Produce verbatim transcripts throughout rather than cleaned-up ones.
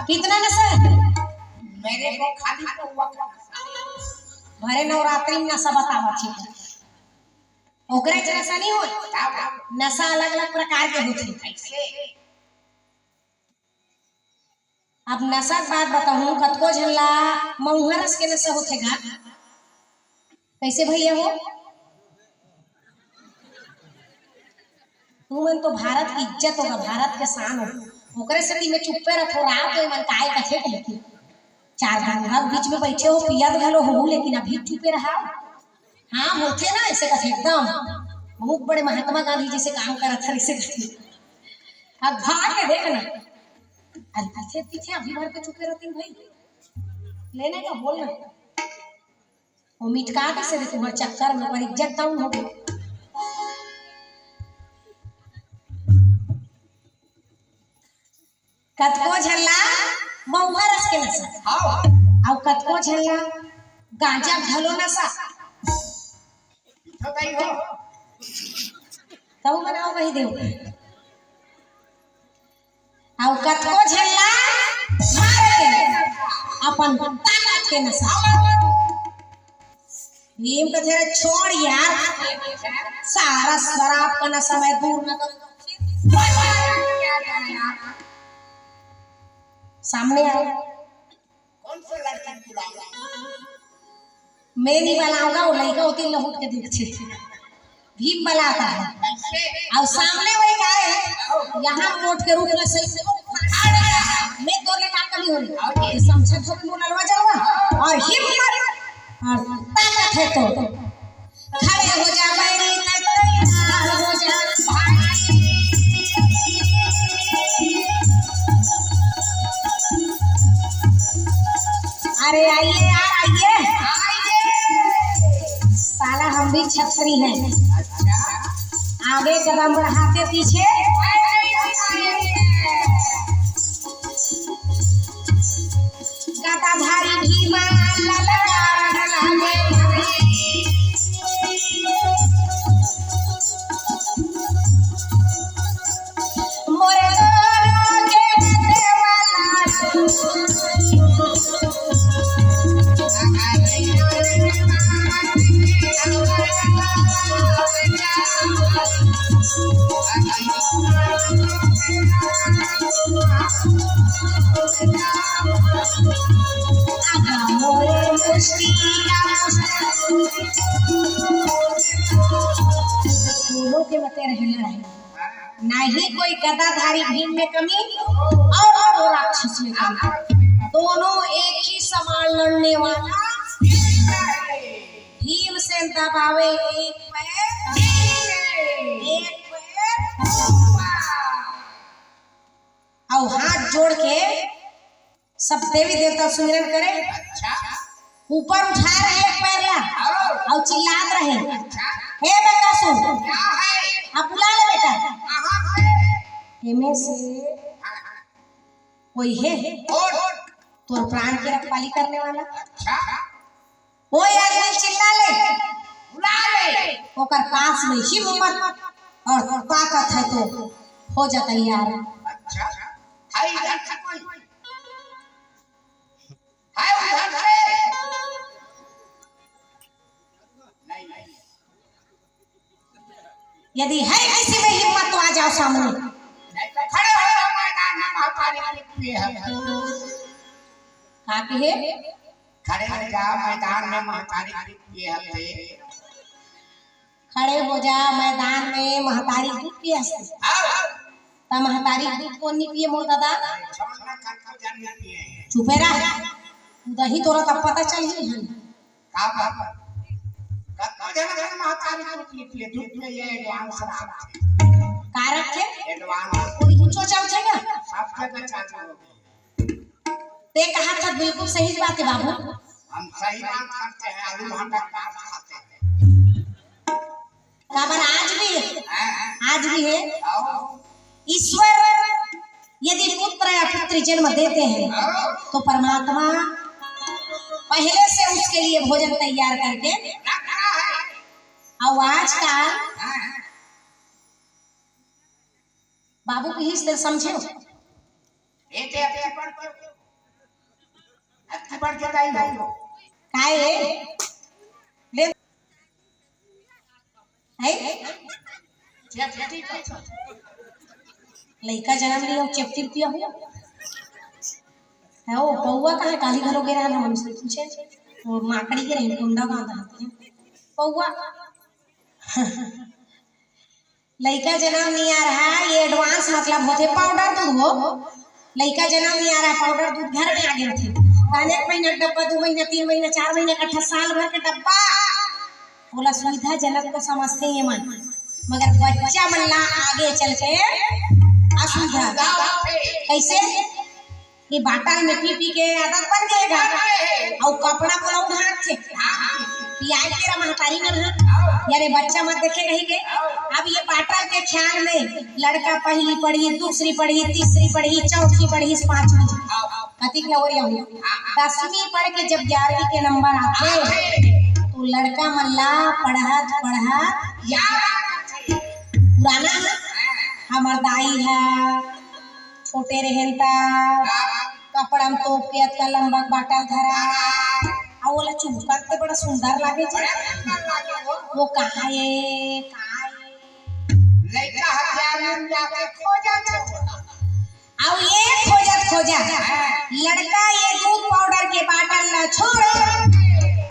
कितना नशा है? मेरे को खाली पौवा का नशा। भरे नवरात्रि में नशा बतावत हे। ओकरे च नशा नहीं होय। नशा अलग-अलग प्रकार के होथे। अब नशा के बात बताहूँ, कतको झन ला महुआ रस के नशा होथे गा। कैसे भैया हो? तुमन तो भारत के इज्जत हो गा, भारत के शान हो। ओकरे सेती मैं चुप्पे रथों, राव तो एमन काय कथे कहिके। चार दिन घर बीच में बैठे हो, पियत घलो हो, लेकिन अभी चुप्पे रहा। हाँ, होथे ना ऐसे कथे एकदम। बहुत बड़े महात्मा गांधी जैसे काम करत हन, ऐसे कथे। अब भाग के देख ना। अरे पीछे, पीछे अभी भर के चुप्पे रहती भाई। लेने का बोल ना। वो मिटका दे से, देखो, हर चक्कर में ओकर इज्जत down हो गई। कतको झन ला महुआ रस के नशा, हाँ। अउ कतको झन ला गांजा घलो नशा। बताई हो। कहूँ बनाओ वही देव। अउ कतको झन ला मार के अपन ताकत के नशा। भीम कथे, "अरे छोड़ यार, सारा शराब का नशा मैं दूर न करूँ।" सामने आओ। कौन सा लड़की बुलाओ? मैं नहीं बलाऊंगा, वो लड़का होती लहुट के देखते। भीम बलाता है। कैसे? अउ सामने वही का है, यहाँ मोट के रूप में सही से मैं तोर ले का कमी होले। ये समझत हो कि बोललवा जलवा। अउ हिम्मत अउ ताकत है तो खड़े हो जा, बैरी तैयार हो जा भाई। अरे आइए यार, आइए। साला हम भी छत्री हैं। आगे कदम बढ़ाते पीछे। गदाधारी भीमा ललकार लागे। मोरे दोनों के देवाला। दोनों के मते रहे लड़ाई, नहीं कोई गदाधारी भीम में कमी और वो राक्षस में कमी, दोनों एक ही समान लड़ने वाला। भीमसेन दबावे एक पैर, एक पैर ऊपर। अउ हाथ जोड़ के सब देवी देवता सुमिरन करे। अच्छा। ऊपर उठाए रहे एक पैर ला अउ चिल्लात रहे, "हे बेटा सुन, अब बुला ले बेटा।" एमे से कोई हे तोर प्राण के रखवाली करने वाला? अच्छा। कोई आदमी चिल्ला ले, बुला ले, ओकर पास में हिम्मत और ताकत है तो हो जा तैयार। अच्छा, है इधर से कोई? है उधर से? नहीं, नहीं। यदि है किसी में हिम्मत तो आ जाओ सामने। नहीं तो खड़े हो जाओ मैदान में, महतारी के लिए है। का कहे? खड़े हो जा मैदान में, महतारी के लिए है। खड़े हो जा मैदान में, महतारी दूध पिए हस। हाँ। त महतारी दूध कोन नहीं पिए मोर दादा? छोड़ना, कतको जन नहीं पिए हैं। चुपे रह। दही तोरा तब पता चल ही है। का बात? कतको जन है महतारी दूध नहीं पिए, दूध में ये advance रखथे। का रखथे? Advance। कोई ऊंचो चलथे ना? सब जगह चालू हो गई। ते कहा था, बिल्कुल सही बात है बाबू। हम सही बात करते हैं, आलू भंडा काट खाते हैं। काबर आज भी है, आज भी है। ईश्वर यदि पुत्र या पुत्री जन्म देते हैं तो परमात्मा पहले से उसके लिए भोजन तैयार करके रखता है। और आज का बाबू इस तरह समझे हो? ये तो अबकी बढ़ के, अबकी बढ़ के दाई हो। काय है? ले। है? चेपटी का। लइका जनम लिया, चेपटी पिया हो। है वो पौवा कहाँ? काली घलो गे रहा ना, हमसे पूछे। वो माकड़ी के रही, कुंडा बांधा रहते हैं। पौवा। लइका जनम नइ रहा, ये advance मतलब होथे पाउडर दूध हो। लइका जनम नइ रहा, पाउडर दूध घर में आ गे होथे। तहान एक महीना के डब्बा, दू महीना, तीन महीना, चार महीना, इकट्ठा साल भर के डब्बा। ओला सुविधाजनक तो समझथे ये मन, मगर बच्चा मन ला आगे चल के असुविधा। कैसे? ये बाटल में पी पी के आदत बन गे गा। अउ कपड़ा पोला उधार थे। पियाई के रा महतारी मन ह, यारे बच्चा मत देखे कही के। अब ये बाटल के ख्याल में लड़का पहली पढ़ी, दूसरी पढ़ी, तीसरी पढ़ी, चौथी पढ़ी, पांचवी, कतिक नंबर आही? दसवीं पढ़ के जब ग्यारहवीं के नंबर आथे, तो लड़का मन ला पढ़त पढ़त याद आ जाथे। पुराना हमर दाई ह छोटे रहेन त कपड़ा म तोप के अतका लंबा बाटल धरा, अउ ओला चुमकत ते बड़ा सुंदर लागे जे। वो कहाँ ए, कहाँ ए? लइका ह जाने म जाके खोजत हे। अउ ये खोजत खोजत लड़का ये दूध पाउडर के बाटल ला छोड़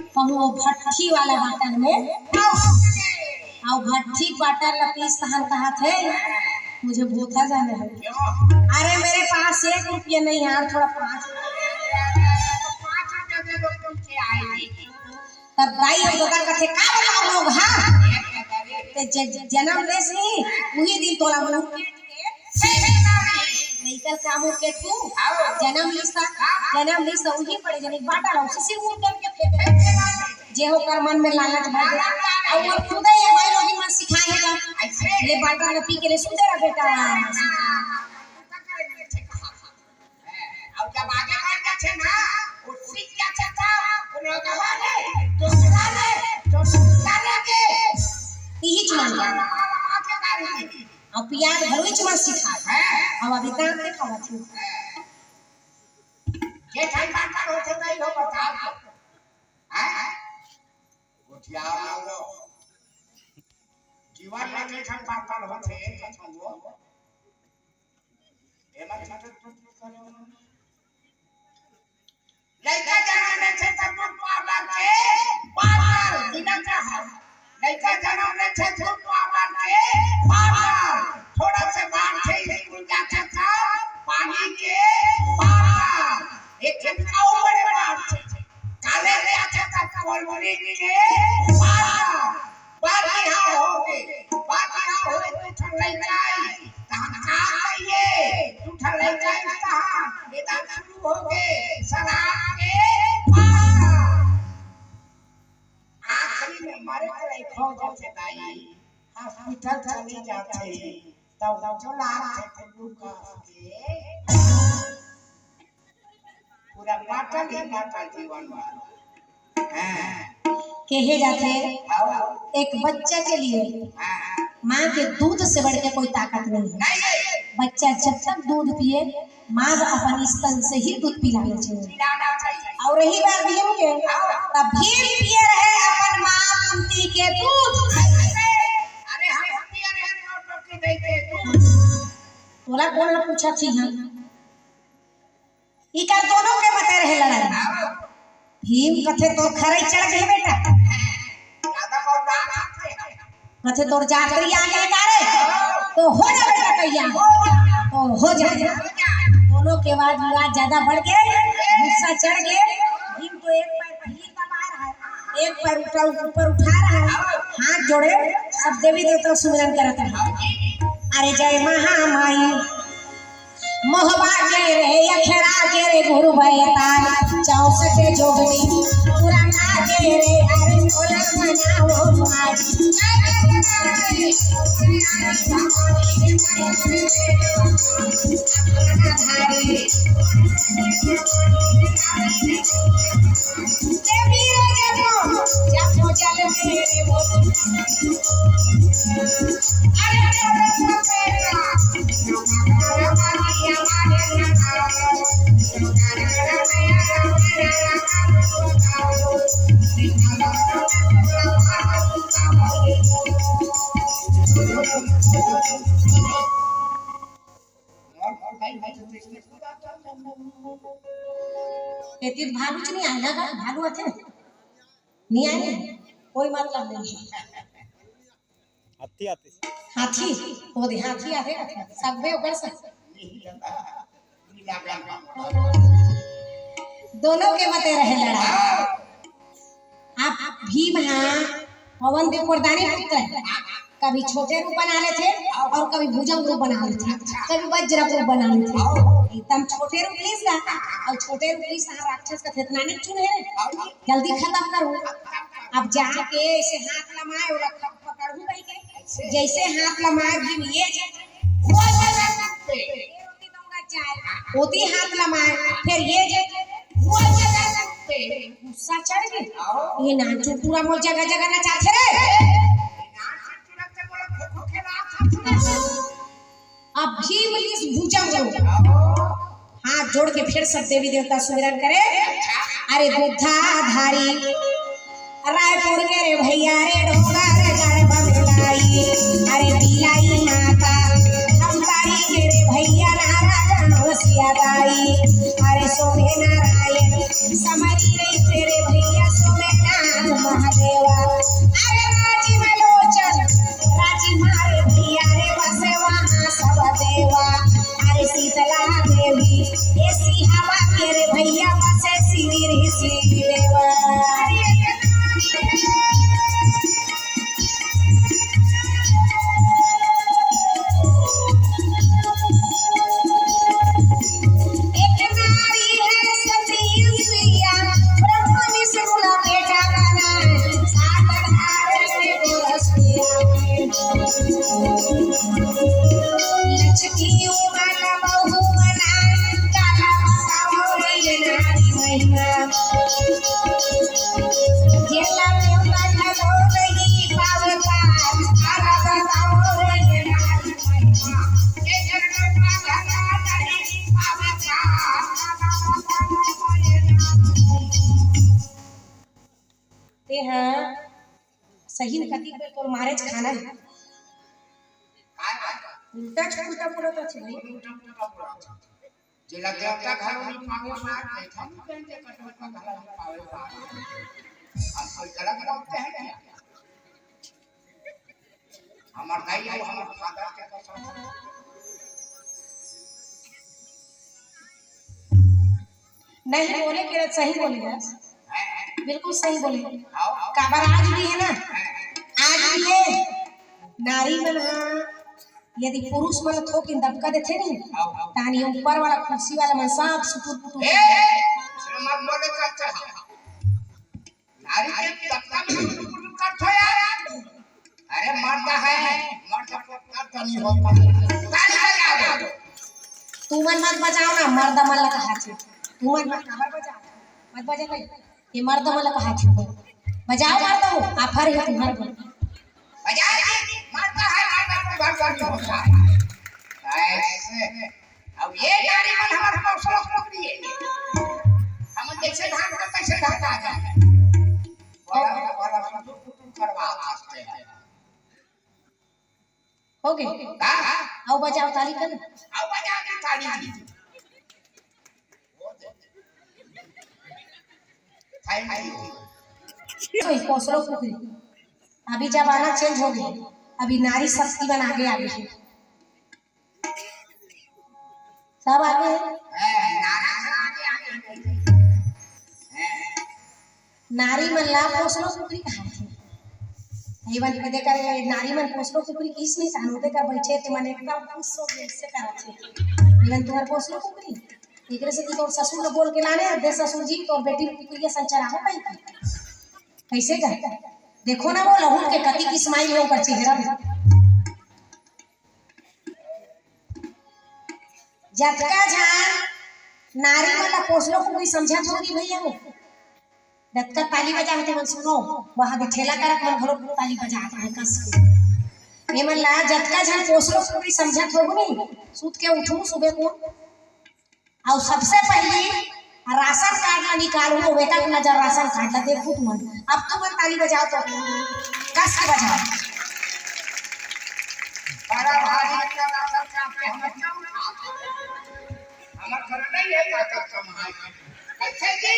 कहूँ वो भट्ठी वाला बाटल में, अउ भट्ठी बाटल ला पीस तहान कहत हे, मुझे भूथा जाना है। अरे मेरे पास एक रुपया नहीं है, और थोड़ा पाँच रुपया। पाँच रुपया दे दो, तुमसे आएगी। तब दाई अउ ददा कथे, "का बताओ लोग, हाँ? ते ज-, जनम लेस नहीं, उही दिन तोला मुंह के लइका का मुंह के तू जनम लिस त, जनम लिस त उही पड़े जने बाटा ला, उसी से मुंह के फेंक दे। जे हो कर मन में लालच भर दे, अउ वो खुद ये भाई लोग मन सिखाए हे, ले बाटा ला पी के ले सुते रह बेटा।" अउ जब आगे बढ़ जाथे ना, वो सीख जाथे त, वो लोग हमारे दूसरा ले, दूसरा लेके इही चुनाव। आगे बढ़ जाथे। अउ पियाज घलो इच मन सिखा। हैं? अउ अभी काम के खावत हूँ। हैं? जे ठन बात होथे नहीं हो बता दो। हैं? गोठिया लो। जीवन में जे ठन बात होथे, कथन वो। एमा छोटे छोटे करो। लइका जनम लेथे त दूध पाउडर के बाटल बिना चाहत। लइका जनम लेथे दूध पाउडर के बाटल। थोड़ा से बाढ़थे स्कूल जाथे त पानी के बाटल। एक ठन अउ बड़े बाढ़थे। कॉलेज जाथे त कोल्ड ड्रिंक के बाटल। बाकी हाँ होगे, बाकी हाँ होगे, दू ठन लइका आई, तहन का कहिए, दू ठन लइका आई, तहन एदन शुरू होगे, शराब के बाटल। आखिरी में मरे के लइका हो जाथे दाई, हॉस्पिटल चली जाथे, तब जो लाग जाथे लुका के। पूरा बाटल ही बाटल जीवन बा। हाँ। कहे जाथे, हाँ। एक बच्चा के लिए हाँ। माँ के दूध से बढ़ के कोई ताकत नहीं है। नहीं। बच्चा जब तक दूध पिए, माँ अपन स्तन से ही दूध पिलाना चाहिए। पिलाना चाहिए। अउ रही बात भीम के, हाँ। तब भीम पिए रहे अपन माँ कुंती के दूध। अरे हम पिए रहे तो, तो की देते दूध। तोला कोन ह पूछत ही हम? इकर दोनों के मते रहे लड़ाई। भीम कथे, "तोर खरई चढ़ गे बेटा।" कथे, "तोर जातरी आ गे का रे? तो हो जा बेटा कहिया, तो हो जा।" दोनों के वाद विवाद ज्यादा बढ़ गे, गुस्सा चढ़ गे। भीम तो एक पैर भीम दबा रहा है, एक पैर ऊपर, ऊपर उठा रहा है, हाथ जोड़े, सब देवी देवता सुमिरन करत रहे। अरे जय महामाई, मोहबा के रे, अखड़ा के रे, गुरु बैताल, चौसठ जोगनी, पुराना के रे, अरे टोला मनाओ आज। एती तो भालू च नहीं आए ना, भालू आथे नहीं आए, कोई मतलब नहीं है। हाथी आथे। हाथी, वो दे हाथी आथे, आथे। सबे ओकर से। दोनों के मते रहे लड़ाई। आप भीम हा पवन देव वरदानी पुत्र है। कभी छोटे रूप बना लेथे और कभी भुजंग रूप बना लेथे, कभी वज्र रूप बना लेथे। एकदम छोटे रूप लीस का, और छोटे रूप लीस का राक्षस का थेतना नहीं चुने रे। जल्दी खत्म करो। अब जाके ऐसे हाथ लमाए, ओला ख-, पकड़ू कहि के। जैसे हाथ लमाए भीम ये जे, ओती हाथ लमाए, फिर ये जे, गुस्सा चढ़ गे। ये नानचुन टूरा मोर जगह जगह नचाथे रे। अब भीम लीस भुजंग रूप। हाथ जोड़ के फिर सब देवी देवता सुमिरन करे। अरे बुद्धाधारी रायपुर के रे भैया रे, डोंगरगढ़ बंगलाई। अरे बिलाई माता धमतारी के रे भैया, नारायण होशिया दाई। अरे सोमे नारायण समरी रे तेरे भैया, सोमे नाथ महादेवा। अरे राजीव लोचन राजी मारे भैया रे, बसे वहाँ सब देवा। अरे शीतला देवी, ए सिहावा के रे भैया, बसे श्री ऋषि देवा। एक नारी है सती सुइया, ब्रह्मा विष्णु ला बेटा बनाए, सात धार के गोरस पिया। लक्ष्मी उमा का बहू बनाए, काला बताओ रे ये नारी महिमा। जेला में बैठा तो नहीं पावता, काला बताओ रे ये नारी महिमा। तेहा सही न कतिक बेर तोर मारेच खाना हे। उल्टा च उल्टा बोलत हस भाई। जेला देवता घलो नहीं पावे मार, नहीं था, नहीं पहनते कटोरा घलो नहीं पावे मार। अब कोई गलत बात है क्या? हमर दाई अउ हमर फादर के कसम। नहीं बोले के सही बोले यार, बिल्कुल सही बोले। काबर आज भी है ना, आज भी है, नारी मन हा यदि पुरुष मन थोकिन दबका देथे नहीं, तानी ऊपर वाला कुर्सी वाला मन सब सुटुर पुटुर। ए, मत बोले चाचा। नारी के तत्ता में कुछ करथो यार। अरे मर्द है, मर्द को करता नहीं होता। ताली बजाओ। तुमन मत बजाओ ना, मर्द मन ला कहा थे। तुमन मत काबर बजाओ। मत बजा भाई। ये मर्द मन ला कहा थे। बजाओ मर्द हो, offer है तुम्हारे को। बजाओ जी, मर्द है, मर्द को घर पर नहीं होता है। ऐसे। अब ये नारी मन हमर हौसला पकड़िए। हम जैसे धान का तैसे धान आ जाए। बड़ा, बड़ा सुंदर कुटुम करवा सकते हैं। हो गए? हाँ, हाँ। आओ बजाओ ताली कर। आओ बजाओ ताली। Thank you। कोसलो कुकरी। अभी जमाना change हो गया, अभी नारी शक्ति बन आगे आगे है। सब आगे है। नारी मन ला पोसलो कुकरी कहा थे। ये वाली को देखकर ये नारी मन पोसलो कुकरी किस नहीं तानू देखकर बैठे थे, मन एकदम खुश हो गए, इससे करा थे। ये मन तुम्हारे पोसलो कुकरी, एकरे से तोर ससुर ला बोल के लाने, दे ससुर जी, तोर बेटी कुकरी के संचार हो पाई थी। कैसे कर? देखो ना वो लहुन के कति की smile है ऊपर चेहरा में। जतका झन नारी मन ला पोसलो कुकरी समझत होगी भैया हो, जतका ताली बजावत मन सुनो, वहां दे ठेला करत मन घलो ताली बजात है कस के। ये मन ला जतका झन पोसलो कुकरी समझत होगी नहीं, सूत के उठू सुबह को, अउ सबसे पहली राशन कार्ड ला निकालू, वेका के नजर राशन कार्ड ला देखू तुमन। अब तुमन ताली बजाओ तो कस के बजाओ। बड़ा भारी का राशन कार्ड के हम क्या उठा? हमर घर नहीं है काका कमाई। कैसे जी?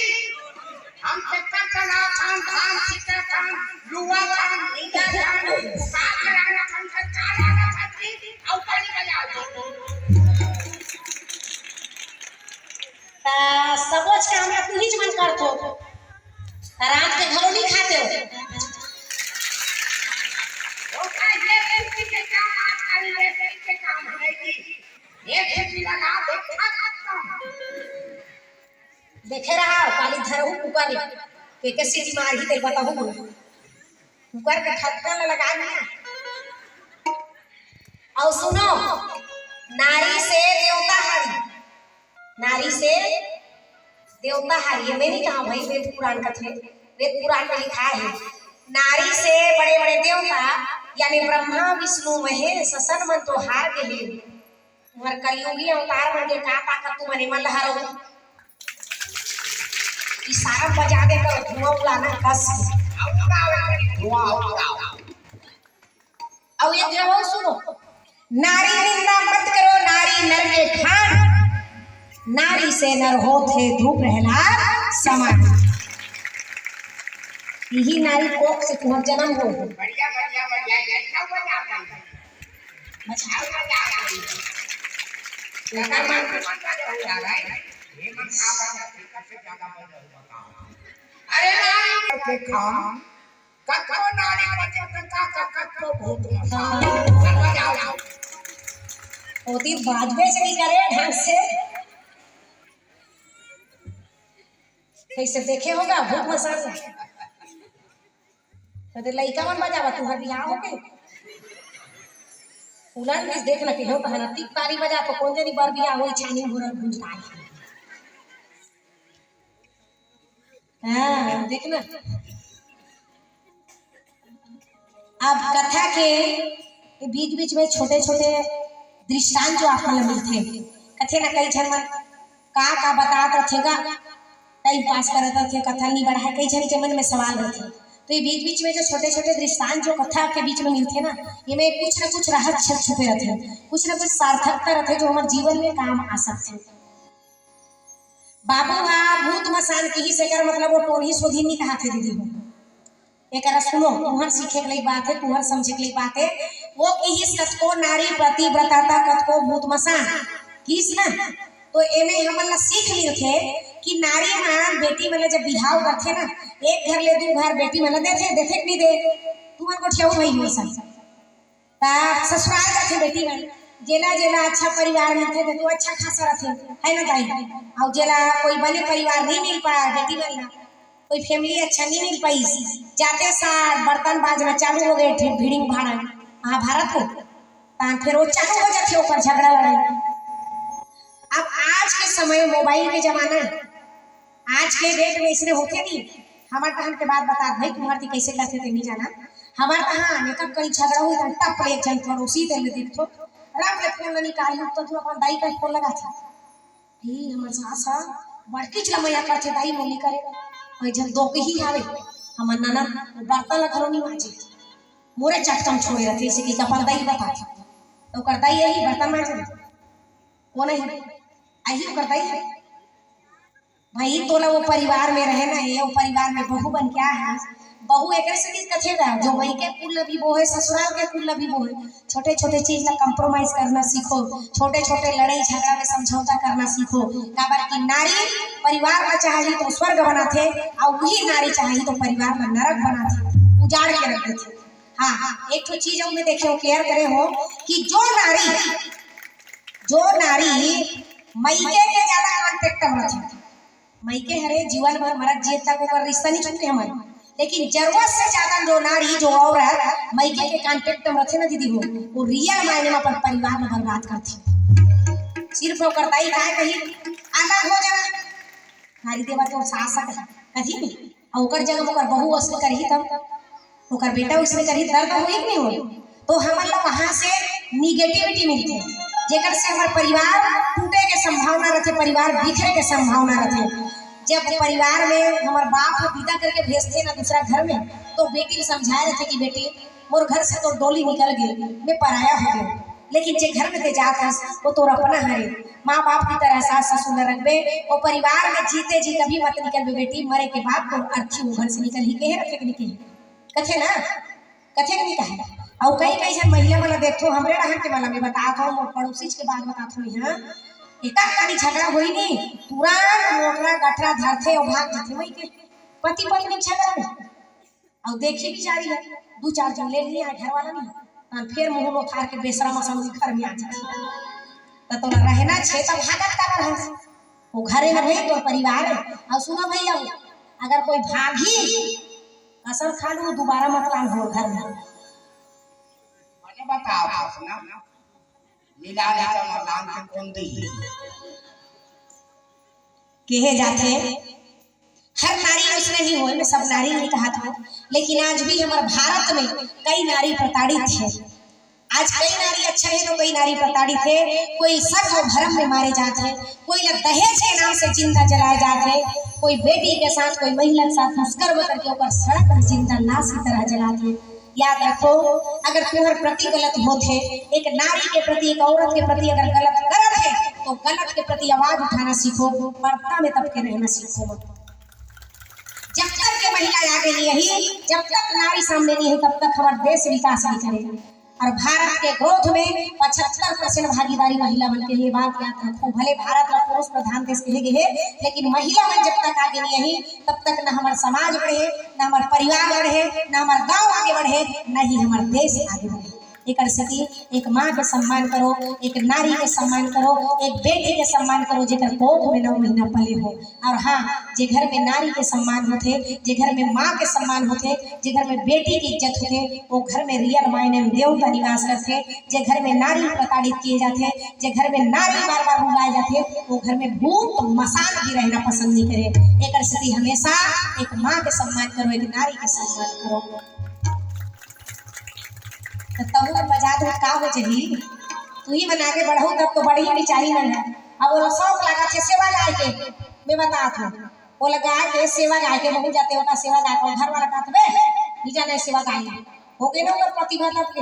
हम ट्रैक्टर चलाथन, धान छींटथन, लुआथन, मिंजाथन, उपास चलाथन, खर्चा चलाथन जी, अउ ताली बजाओ। त सबोच काम ला तुहीच मन करथो। त रात के घलो नहीं खाते हो। ओका ये कुर्सी के काम आजकल ये कुर्सी के काम है जी। ये खेती लगा दे, खा खत्म। देखे रहा, काली धरहू कुकर ला। के के सीटी मारही ते बताहू बोल। कुकर के ढक्कन ला लगा दिया। अउ सुनो, नारी से देवता हारी, नारी से देवता हारी। ये मैं नहीं कहा भाई, वेद पुराण कथे, वेद पुराण में लिखा है, नारी से बड़े बड़े देवता यानी ब्रह्मा विष्णु महेश सन मन तो हार गे हे। तुम्हर कलयुगी अवतार मन के का ताकत तुमन एमन ल हराओ? इशारा बजा दे करो, धुआं उड़ाना कस। धुआं उड़ाओ। अउ एक जगह सुनो, नारी निंदा मत करो, नारी नर के खान, नारी से नर होत हे ध्रुव प्रहलाद समान। यही नारी कोख से तुम्हर जन्म हो। बढ़िया, बढ़िया, बढ़िया, ये सब बजा दे। बचाओ, बजा दे। एकर मन के मन बजा हो जा रहा है। ये मन का बजा, एकर से ज्यादा बजा हो, बताओ। अरे नारी के खान, कतको नारी बचे त का, का, कतको भूत मसान। बजाओ। ओती बाजबे से नहीं करे ढंग से। कैसे देखे होगा भूत मसान? कते लइका मन बजावा, तुहर बिहाव होगे। उलन मिस देख न के हो, तहन अतिक ताली बजा तो कोन जनी बर बिहाव होई, छानी भूरल भूंज ताली। हाँ, देख ना। अब कथा के बीच-बीच में छोटे-छोटे दृष्टांत जो आप मन ल मिलथे, कथे ना कई झन मन का-का बतात रथे गा, टाइम पास करत रथे, कथा नी बढ़ाए, कई झन के मन में सवाल रथे। तो ये बीच-बीच में जो छोटे-छोटे दृष्टांत जो कथा के बीच में मिलथे ना, ये में कुछ ना कुछ रहस्य छुपे रथे, कुछ ना कुछ सार्थकता रथे जो हमर जीवन में काम आ सकथे। बाबू हा भूत मसान किहिस, एकर मतलब वो टोरही सोधी नी कहाथे दीदी हो। एकरा सुनो, तुहर सीखे के लइक बात हे, तुहर समझे के लइक बात हे। वो किहिस कतको नारी पतिव्रता ता कतको भूत मसान किहिस ना, तो एमे हमन ला सीख मिलथे कि नारी मन बेटी मन ला जब बिहाव करथे ना, एक घर ले दू घर बेटी मन ला देथे, देथे कि नी दे? तुहर गोठियाऊ भई हो सन। ता ससुराल जाथे बेटी मन, जेला जेला अच्छा परिवार मिलथे ते तो अच्छा खासा रथे, है ना दाई? अउ जेला कोई बने परिवार नहीं मिल पाया बेटी मन ला, कोई फैमिली अच्छा नहीं मिल पाइस, जाते सार बर्तन बाजना चालू हो गए, ढि-, भिड़िंग भाड़न, महाभारत हो, तान फिर वो चालू हो जाथे ओकर झगड़ा लड़ाई। अब आज के समय मोबाइल के जमाना है, आज के डेट में इसने होथे नहीं। हमर तहन के बात बता भाई, तुम्हर ती कैसे करथे ते नहीं जाना। हमर तहन एक करी झगड़ा हुई त टप ले एक झन पड़ोसी ते ले दिखथो, रख ले फोन ला निकाली, तो तू अपन दाई का फोन लगाथे। ही हमर सास हा बड़कीच ला मया करथे दाई, मोली करे। कोई झन दो के ही आवे, हमर ननद वो बर्तन ला घलो नहीं मांजे, मोरे चटकम छोड़े रथे, इसे कि अपन दाई बताथे। तो ओकर दाई यही बर्तन मांजे, वो नहीं, यही ओकर दाई है। भाई, तोला वो परिवार में रहे ना, ये वो परिवार में बहू बन के आए हस। बहू एकरे सेती कथे गा, जो मइके कुल ल भी बोहे, ससुराल के कुल ल भी बोहे। छोटे-छोटे चीज ला compromise करना सीखो, छोटे-छोटे लड़ाई झगड़ा में समझौता करना सीखो। काबर कि नारी परिवार ला चाही तो स्वर्ग बनाथे, अउ वही नारी चाही तो परिवार ला नरक बनाथे, उजाड़ के रख देथे। हाँ, एक ठो चीज अउ मैं देखे हो, care करे हो कि जो नारी, जो नारी मइके के ज्यादा contact में रथे, मइके हरे जीवन भर मरत जियत तक ओकर रिश्ता नहीं छूटे हमर। लेकिन जरूरत से ज्यादा जो नारी, जो औरत मइके के contact में रथे ना दीदी हो, वो real मायने में अपन परिवार में बर्बाद करथे। सिर्फ ओकर दाई काय कही, अलग हो जाना, नारी देवा तो सास कही, कही नहीं, अउ ओकर जगह ओकर बहू असन करही तब ओकर बेटा उसने करी दर्द होई कि नहीं होई? तो हमन ला वहां से negativity मिलथे, जेकर से हमर परिवार टूटे के संभावना रथे, परिवार बिखरे के संभावना रथे। जब परिवार में हमर बाप ह विदा करके भेजथे ना दूसरा घर में, तो बेटी ल समझाए रथे कि बेटी, मोर घर से तो डोली निकल गई, मैं पराया हो गई। लेकिन जे घर में ते जात हस, वो तोर अपना हरे। माँ बाप की तरह सास ससुर ल रखबे, वो परिवार में जीते जी कभी मत निकलबे बेटी, मरे के बाद तो अर्थी वो घर से निकल ही, कहे रखे के नहीं कहे? कथे ना, कथे के नहीं कहे? अउ कई कई झन महिला मन ला देखथो, हमरे रहन के मन ला मैं बतात हूँ, मोर पड़ोसी के बात बतात हूँ यहाँ, एकर कनी झगड़ा होई नहीं, तुरंत मोटरा गठरा धरथे अउ भाग जाथे मई के। पति पत्नी झगड़ा में अउ देखी भी जा रही है, दू चार झन ले लिए आए घर वाला नहीं, तहन फेर मुंह में उखाड़ के बेसरा मसन घर में आ जाती। तो तोरा रहना छे तब भागत काबर है? वो घरे में भाई तो परिवार है। और सुनो भैया, अगर कोई भागी, कसम खा लू, दोबारा मत लान हो घर में। मने बताओ आप ना, लीला लीला मरदान के कौन दी? कहे जाथे, हर नारी उसने नहीं होय, मैं सब नारी नहीं कहा था, लेकिन आज भी हमारे भारत में कई नारी प्रताड़ित है। आज कई नारी अच्छा है तो कई नारी प्रताड़ित है। कोई सत और धर्म में मारे जात है, कोई ला दहेज के नाम से जिंदा जलाए जात है, कोई बेटी के साथ, कोई महिला के साथ दुष्कर्म करके ओकर सड़क पर जिंदा लाश की तरह जलात है। याद रखो, अगर तुम्हारे प्रति गलत होत है, एक नारी के प्रति, एक औरत के प्रति अगर गलत करत है, तो गलत के प्रति आवाज उठाना सीखो, पर्दा में दब के रहना सीखो मत। जब तक के महिला आगे नहीं आई, जब तक नारी सामने नहीं है, तब तक हमारा देश विकास नहीं करेगा। और भारत के ग्रोथ में पचहत्तर परसेंट भागीदारी महिला मन के, ये बात याद रखो। भले भारत ला पुरुष प्रधान देश कहे गए है, लेकिन महिला मन जब तक आगे नहीं आई, तब तक न हमार समाज बढ़े, न हमार परिवार बढ़े, न हमार गांव आगे बढ़े, न ही हमार देश आगे बढ़े। एकर सेती एक माँ के सम्मान करो, एक नारी के सम्मान करो, एक बेटी के सम्मान करो, जेकर कोख में नौ महीना पले हो। और हाँ, जे घर में नारी के सम्मान होथे, जे घर में माँ के सम्मान होथे, जे घर में बेटी के इज्जत होथे, वो घर में रियल मायने में देवता निवास करथे। जे घर में नारी प्रताड़ित किए जाथे, जे घर में नारी बार बार रुलाए जाथे, वो घर में भूत मसान भी रहना पसंद नहीं करे। एकर सेती हमेशा एक माँ के सम्मान करो, एक नारी के सम्मान करो। तो तहू बजा दो, का हो जही? तू ही मन आगे बढ़ो, तब तो बढ़ी भी चाहिए ना। अब वो शौक लगा थे सेवा गाय के, मैं बता था, वो लगा के सेवा गाय के, बहुत जाते होता सेवा गाय को, घर वाला कहते बे, नहीं जाना है सेवा गाय। हो गए ना ओकर प्रतिभा तब के।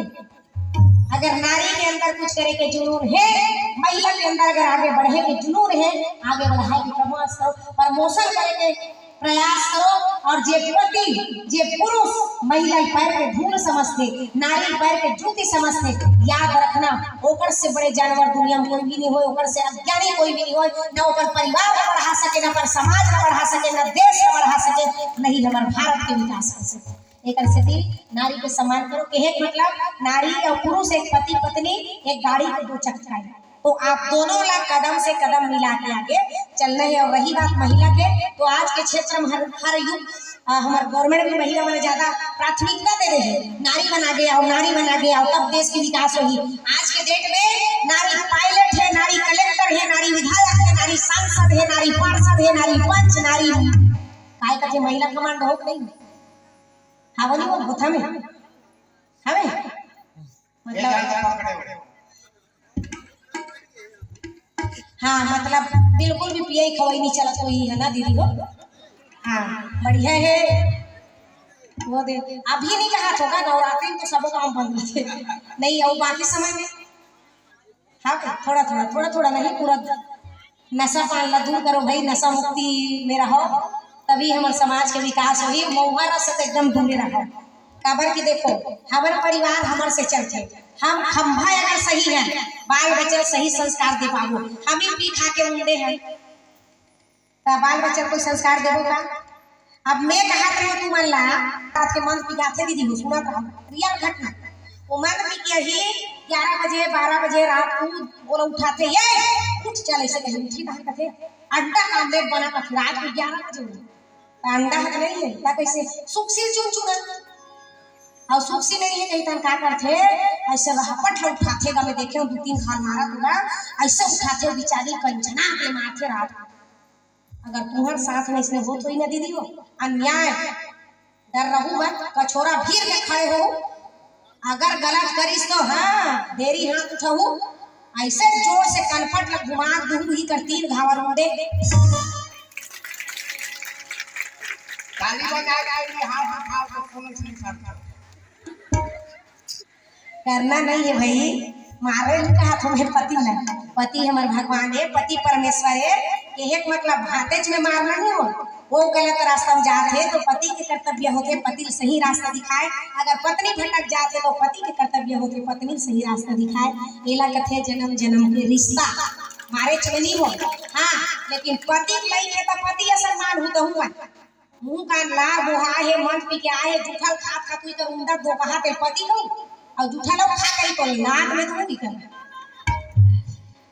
अगर नारी के अंदर कुछ करे के जुनून है, महिला के अंदर अगर आगे बढ़े के जुनून है, आगे बढ़ाए के प्रमोशन, प्रमोशन करे के प्रयास करो। और जे पति, जे पुरुष महिला पैर के धूल समझथे, नारी पैर के जूती समझथे, याद रखना, ओकर से बड़े जानवर दुनिया में कोई भी नहीं होय, ओकर से अज्ञानी कोई भी नहीं होय, न ओकर परिवार ला बढ़ा सके, न ओकर समाज ला बढ़ा सके, न देश ला बढ़ा सके, नहीं हमारे भारत के विकास कर सके। एकर सेती नारी के सम्मान करो। कहे के मतलब, नारी और पुरुष एक पति पत्नी, एक गाड़ी के दो चक्का है। तो आप दोनों ला कदम से कदम मिला के आगे चलना है। और रही बात महिला के, तो आज के क्षेत्र में हर, हर युग, अ, हमार गवर्नमेंट भी महिला मन ज्यादा प्राथमिकता दे रहे हैं। नारी बन आगे आओ, नारी बन आगे आओ, तब देश की विकास होगी। आज के डेट में नारी पायलट है, नारी कलेक्टर है, नारी विधायक है, नारी सांसद है, नारी पार्षद है, नारी पंच, नारी काय कथे, महिला कमांडो हो कि नहीं? हाँ, बोली वो होता में हवे? मतलब, हाँ, मतलब, बिल्कुल भी पियई खवई नहीं चलत होही है ना दीदी हो? हाँ, बढ़िया है। वो दे, अभी नहीं कहा होगा, नवरात्रि में तो सबो काम बंद होथे। नहीं, और बाकी समय में, हाँ, थोड़ा थोड़ा, थोड़ा थोड़ा नहीं, पूरा नशा पान ला दूर करो भाई, नशा मुक्ति में रहो, तभी हमर समाज के विकास होही। महुआ रस से तो एकदम दूरे रहो, काबर कि देखो, हमर परिवार हमर से चलथे। हम खंभा अगर सही है, बाल बच्चा सही संस्कार दे पाबो। हम ही पी खा के उंडे हैं, त बाल बच्चा कोई संस्कार देबो का? अब मैं कहत रहे तुमन ला, रात के मन पिघाथे दीदी हो, सुनत रहो, रियल घटना। वो मन पी के ही ग्यारह बजे, बारह बजे रात को बोला उठाथे, "ये उठ चल," ऐसे कहे, उठी कहाँ कथे, अंडा का आमलेट बना कथे, रात को ग्यारह बजे। त अंडा है नहीं है, त कैसे? सुक्सी चुनचुना। और सुक्सी नहीं है कहीं, तन का करथे, ऐसे हपट ला उठाथे, गा मैं देखे हूँ, दो तीन खाल मारा तूला, ऐसे उठाथे, बेचारी कंचना के मारथे रात को। अगर तुम्हार साथ में इसने होत होई ना दीदी हो, अन्याय, डर रहू मत, कछोरा भीर के खड़े हो। अगर गलत करिस तो हाँ, देरी हाथ उठाऊ, ऐसे जोर से कनपट ला घुमा दूँ, ही कर तीन घावर उंडे। ताली बजा के हाँ, हाँ, हाँ, तो कोनो चीज करता। करना नहीं है भाई, मारे नहीं कहा तुम्हें पति ला, पति हमर भगवान हे, पति परमेश्वर हे। कहे के मतलब भांतेच में मारना नहीं हो, वो गलत रास्ता में जात हे तो पति के कर्तव्य होथे पति ल सही रास्ता दिखाए, अगर पत्नी भटक जात हे तो पति के कर्तव्य होथे पत्नी ल सही रास्ता दिखाए। एला कथे जन्म जन्म के रिश्ता। मारेच में नहीं हो, हाँ, लेकिन पति के लइके तो पति असन मान हूँ तो हूँ। मुंह कान लार बोहा हे, मंद पी के आए हे, जूठा ल खात खात हुई कर उंदर दो कहा तेल पति कहूं, अउ जूठा ल खा करी तो नाक में दूंगी कर।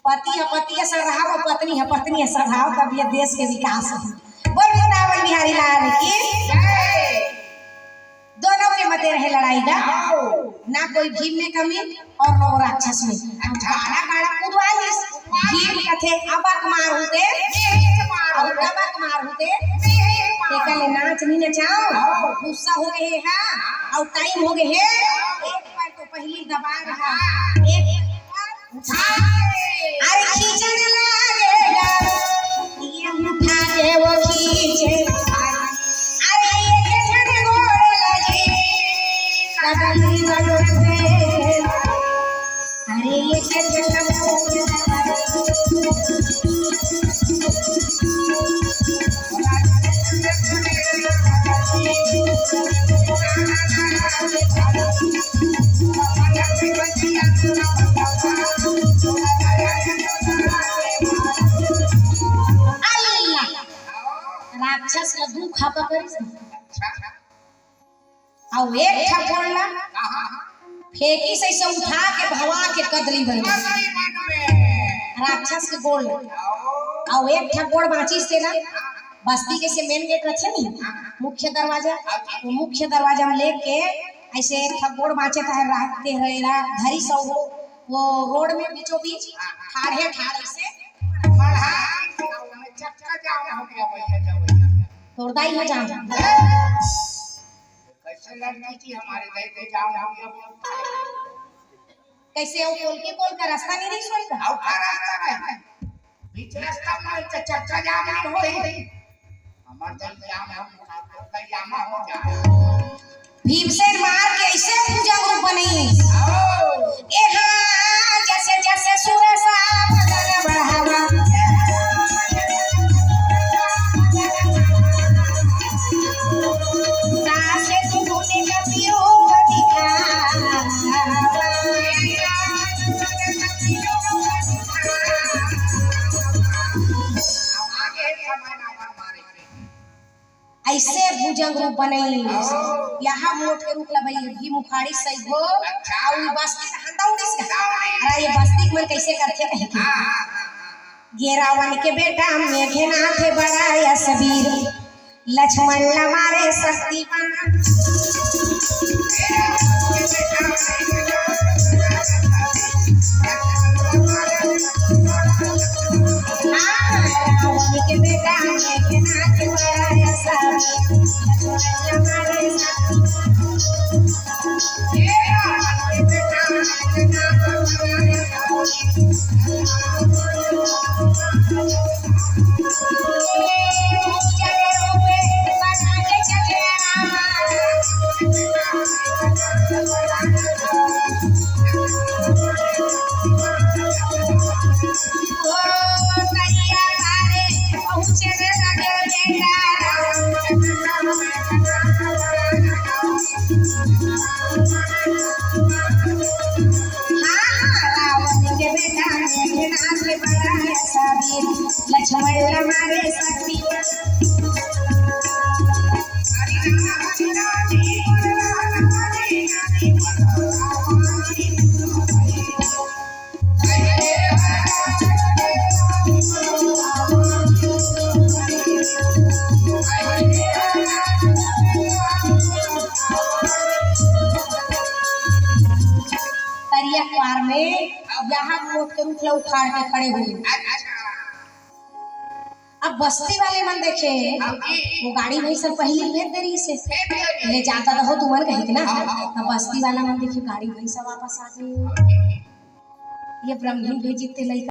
पति ह पति ह सरहाव, पत्नी ह पत्नी ह सरहाव, तब ये देश के विकास हो। बोल वृंदावन बिहारी लाल की। दोनों के मते रहे लड़ाई गा, ना कोई भीम में कमी, अउ नौ राक्षस में। अब गाड़ा गाड़ा कुदवा लिस। भीम कथे अबक मार होते, अउ डबक मार होते। एकर ले नाच नहीं नचाओ, गुस्सा हो गए हे, हाँ, अउ टाइम हो गए हे। एक पैर तो पहली दबा रहा, एक पैर उठा। अरे खींचने लगेगा, ये उठा के वो खींचे। अरे ये के ठन गोड़ लगी, कदम बदल दे। अरे ये के ठन गोड़ लगी। अल्लाह। राक्षस ला दू खापा करिस। अउ एक ठा गोड़ ला फेंकिस अइसे उठा के भवा के कदली बन गे। राक्षस के गोड़ ला। अउ एक ठा गोड़ बांचिस तेला बस्ती के से मेन गेट रथे नी, मुख्य दरवाजा, वो मुख्य दरवाजा में लेके अइसे एक ठा गोड़ बांचे ताहे राखते रहे ला, धरी सौ वो, वो रोड में बीचों बीच ठाढ़े ठाढ़ अइसे। चक्का जाम हो गया भैया, जब भैया। तोर दाई हो जाम। कैसे लड़की थी हमारे दाई को जाम हो गया बोलता है। कैसे वो पोल के पोल का रास्ता नहीं रही सोई का? और का रास्ता नहीं? बीच रास्ता में तो चक्का जाम नहीं हो रही। हमारे दाई जाम हम खाते दाई जामा हो जाए। भीमसेन मार के अइसे भुजंग रूप बनई। ए हाँ, जैसे जैसे सुरसा बदन बढ़ावा। तासे तू होने का पियो दिखावा। आगे जमाना पर मारे। अइसे भुजंग रूप बनई। यहाँ मोट के रूप ला भई, ही मुखाड़ी सही हो। अच्छा। अउ ई बस्ती त हंदा उड़ीस का। अरे ये बस्ती के मन कैसे करथे कहीं के। हाँ, हाँ, हाँ, हाँ। ये रावण के बेटा मेघनाथ बड़ा यशवीर, लक्ष्मण ला मारे शक्तिमान। लक्ष्मण हमारे शक्ति। तरिया पार में यहाँ मोट के रूख ला उखाड़ के खड़े हुए। अब बस्ती वाले मन देखे, वो गाड़ी भैंसा पहली भेज दे रही से, ले जाता तो हो तुमन कही के ना। अब बस्ती वाला मन देखे गाड़ी भैंसा वापस आ गए। ये ब्रह्मी भेजी ते लइका